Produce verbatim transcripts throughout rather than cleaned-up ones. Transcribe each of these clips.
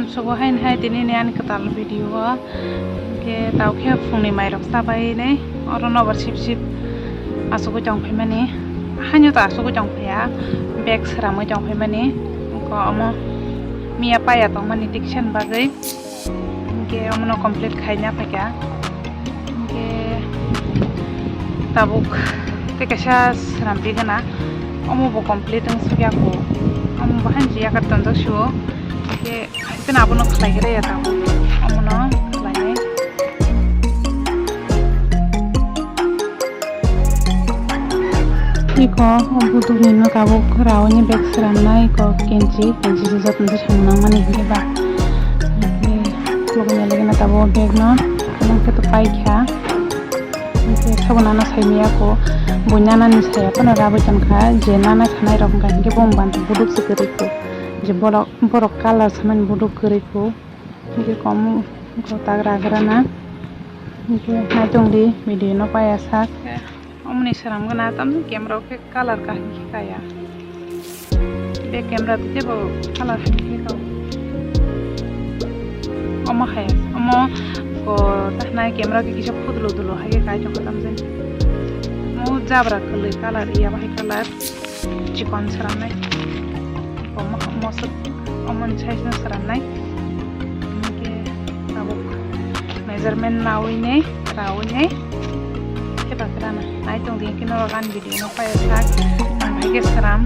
Sugo haini hai tini ni ani kwtal video o. Hwnkhe tao khe phungni mairok chabai nai oro nobar sip sip asugwi tong phaimani. Haino to asugwi tong phaiya, bag sramwi tong phaimani. Wngkha omo miya paya tongmani tiksen bagwi. Hwnkhe omono complete khaina phaikha. Hwnkhe tabuk tei kaisa srampi gana, omo bo complete wng sukya kho. Omo bo haino yakar tonjak sio. Hwnkhe haikhe abono khlai khe rw ya tabuk, omono khlainai. Iko o budukni no tabuk rawi ni bag sramnai, iko kenchi, kenchi swijak tongsa samung nangmani hinwi ba. Hwnkhe logoni logino tabuk bag no omo khe to paikha. Hwnkhe sabo nana saimaya kho, bo nana ni saya phano rawi tongkha, je nana sanai rok wngkha hinkhe bo bantwk buduk se kwrwi kho, je borok, borok colour samani buduk kwrwi kho. Hwnkhe kom, kom tagra grana. Hwnkhe naitung di video no paya sak. Omoni sram gana tamni camera o khe colour kaham khe kaya. Be camera tei tebo colour kaham khe kau. Omo hai, omo ko tahnai camera khe kisa phutlo dolo hai khe kai tongkha tamjani. Omo jabra kwlwi colour, iya bahai colour. Chikon sramnai. Omo, omo swk, omo ni size no sramnai. Hwnkhe tabuk measurement nawi ne, rawi ne. Khe bakra na. Nai tong di, khe norok ani video no paya sak. Ang hai khe sram.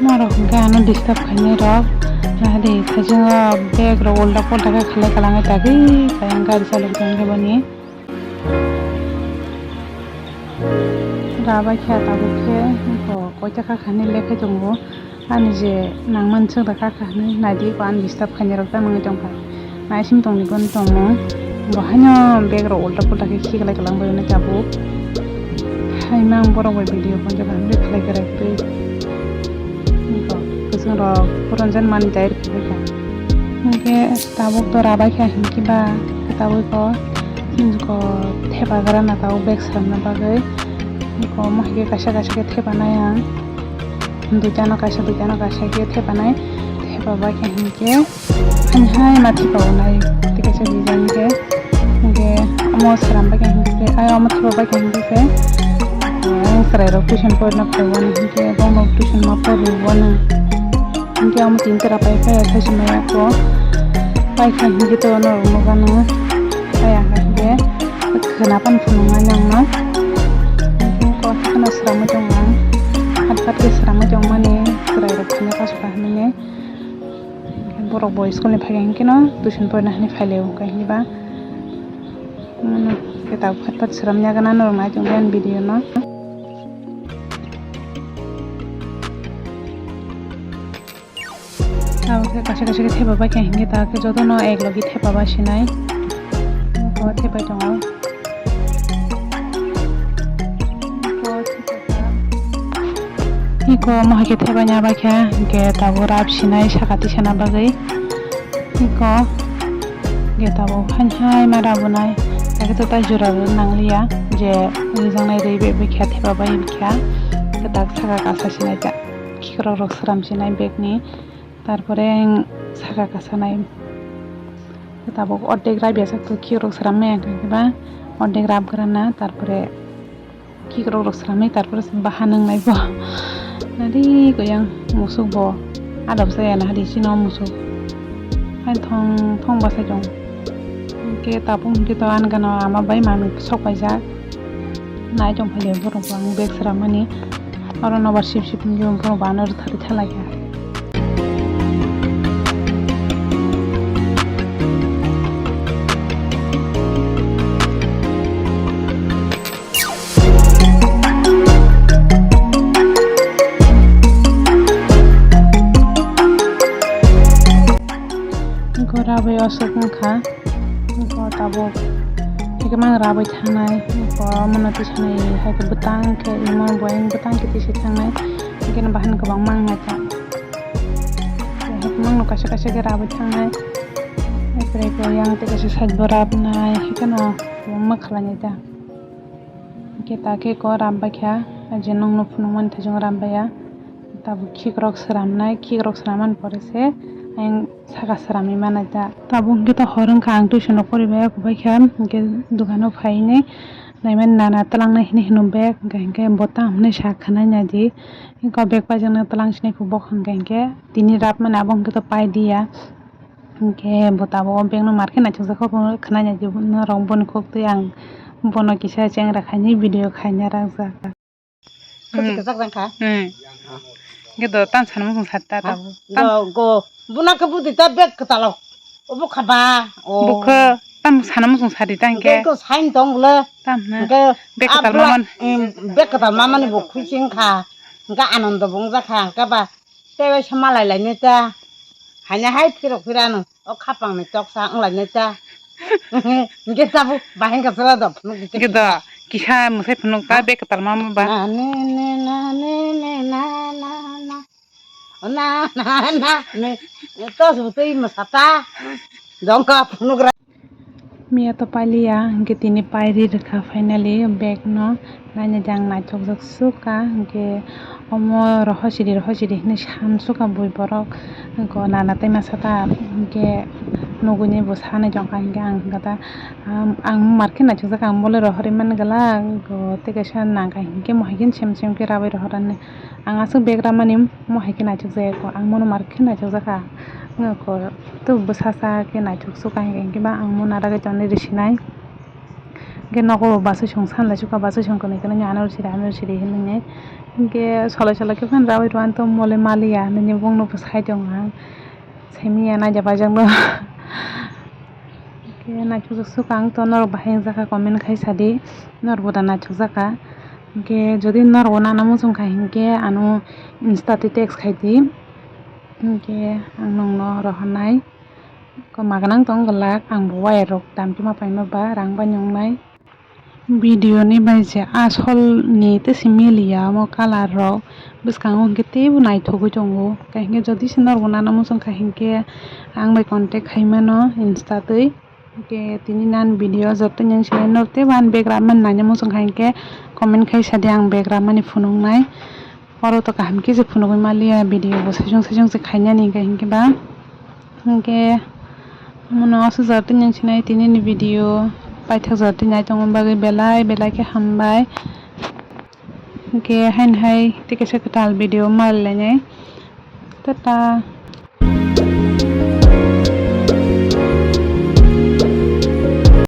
Norok hwnkhe ano disturb khainai rok. Nahadi thaichungo bag rok ulta pulta khe khalai kwlangwi tagwi khe gari chalok tongkhe boni. Rabai khe tabuk khe bo koita kha khainai lekha tongo. Ani je nangmani swk da kha kha hinwi naidi, ko ani disturb khainai rok tamo wngwi tongkha. Naising tongni bono tongmung. Bo haino bag rok ulta pulta khe khiklai kwlangbai hwnwi tabuk. Haino ang borok bai video bo jora hamle khlai kwrwi. Kwchwng rok puron jan mani jai rw kha. Hwnkhe tabuk to rabai kha hinkhe ba tabuk ko, ko thepa gra na tabuk bag sramna bagwi. Ko mo hai khe kaisa kaisa khe thepa nai ang. Duita no kaisa, duita no kaisa khe thepa nai. Thepa bai khe hinkhe. Hani hai ma thepa o nai tei kaisa design khe, hinkhe omo sram bai khe hinkhe, ai omo thepa bai khe hinkhe khe, ang chwrai rok tuition porina phaiwani hinkhe, bongno tuition ma porwi wani hinkhe, omo tin tera pai phai thaichimaya kho, pai khe hinkhe to norok nukha nw, pai ang hinkhe khwna pan phunuknai nangno, hinkhe kok haphano sramwi tongo ang, phat phat khe sramwi tongmani chwrai rok phano kasu kahamine. Borok bo school ni phaikha hinkhe no tuition porina hinwi phai lai o, hwnkhe hinba, um, kitab phat phat sramya gana norok nai tongdi ani video no. Tabuk khe kaisa kaisa khe thepa bai kha hinkhe, ta khe jotono ek logi thepa bai sinai. Iko thepai tongo. Iko moha khe thepai ya bai kha, hinkhe tabuk rap sinai saka tisana bagwi. Iko hinkhe tabuk hai hai ma rabunai. Hakhe to tai jora rw nangliya je rijaknai rwi bai kha, thepa bai kha. Kwtak saka kasa sinai ta, khikrok rok sram sinai bag ni, tarpore ang saka kasa nai. Tabuk ordek rabya sak to khikrok sram maya khe ba, ordek rab gra na, tarpore khikrok rok sramwi tarpore se bahan wngnai bo. Nari koyang musuk bo adop saya na hari chino musuk. Hai thong thong basa jong. Ke tapung ke to an gano ama bai mami sok paijak. Nai jong phai borok bo ang bag sramani. Oro nobar sip sip wngwi borok bo ano rwtharwi thalai kha. Eko rabwi oswk wngkha, eko tabuk hikhe mang rabwi thangnai, eko omono tisanai hai khe bwtang khe imo boyang bwtang khe tisi thangnai, hikhe no bahan kwbangma wngnaikha. Hikhe mangno kaisa kaisa khe rabwi thangnai, eko yang tei kaisa side bo rabnai, hikhe no kwbangma khlainai ta. Hwnkhe ta khe ko ram bai kha, je nwngno phunukmani thaichung ram bai ya. Tabuk khikrok sramnai, khikrok sramani pore se ayang saka sramwi manai ta. Tabuk hwnkhe to hor wngkha, ang tuition rok poribai ya, kubai kha, hwnkhe dukano phainai naimani nana twlangnai hinwi hino bag, hwnkhe, hwnkhe bo tamo hinwi sa khwnai naidi, hwnkhe o bag paijaknai twlang sinai khe bokha hwnkhe, hwnkhe tini rapmani abo hwnkhe to pai diya. Hwnkhe bo tabuk o bag no mar khe naithokjak khe khwnai naidi norok boni kok twi ang bono kisa chengra khainai video khaina rangjak. Khwtwi kwchak jang kha. Hmm. Hwnkhe do tam sana muchung sadi ta tabuk. Do go buna khe budi ta bag kwtalo. Obo kha ba. O. Bukho tam sana muchung sadi ta hwnkhe. Bag ko sign tong le. Tam hwnkhe. Bag kwtal maman. Bag kwtal mamani bo khuising kha. Hwnkhe anondo bo wngjak kha hwnkhe ba. Tei waisa malai lainai ta. Haina hai phirok phirano. O khapang ni choksa wng lainai ta. Hwnkhe tabuk bahai kha sala do phunuk di. Hwnkhe do kisa mwsai phunuk ta bag kwtal mama ba. Na ne ne na ne ne na na na. O na na na ne. Tos butwi mwsa ta. Dongka phunuk ra. Miya to pailiya, hwnkhe tini pairi rwkha finally bag no. Naina jang naithokjak sukha, hwnkhe omo rohor siri, rohor siri hinwi sam sukha bui borok. Hwnkhe nana tei masa ta, hwnkhe nugui ni bo sanai jongkha, hwnkhe ang hwnkhe ta, ang mar khe naithokjak, ang bole rohorwi man glak, tei kaisa nangkha, hwnkhe mohai khe sem sem khe rabai rohor ani. Ang aswk bag ramani. Omo hai khe naithok jaya kho, ang mono mar khe naithok jakha. Wngkha kho, tei bwsa sa khe naithok sukha hinkhe ba ang mono ada khe tonwi risinai. Hinkhe nogo bo bachai song sanlai sukha, bachai song kwnwi kwnwi ano siri ano siri hinwi. Hinkhe solai solai khe phano rawi rwani to mole maliya hinwi bongno bwsai tongo ang. Simi ya naida bajak no. Hinkhe naithok jak sukha ang to norok bahai wngjakha comment khai sadi norok bo da naithok jakha. Hinkhe jodi norok bo nana muchung kha hinkhe ano insta twi text khai di. Hinkhe ang nokno rohornai. Ko maganang tong glak ang bo wire rok dam tuma paima ba rang bai nongnai. Video ni bai je asol ni tei se miliya omo colour rok bwskango hinkhe teibo naithogwi tongo, hinkhe jodi se norok bo nana muchung kha hinkhe ang bai contact khai mano insta twi. Hinkhe tini nan video joto yang se norok teibo ani bag ramani nana muchung kha hinkhe comment khai sadi, ang bag ramani phunuknai. Oro to kaham khe se phunugwi maliya video bo saichung saichung se khainani hinkhe, hinkhe ba hinkhe omono aswk jora tini sinai tini ni video paithak jora tini nai tongma bagwi belai belai khe hambai. Hinkhe haino hai tei kaisa kwtal video malai lainai. Tata.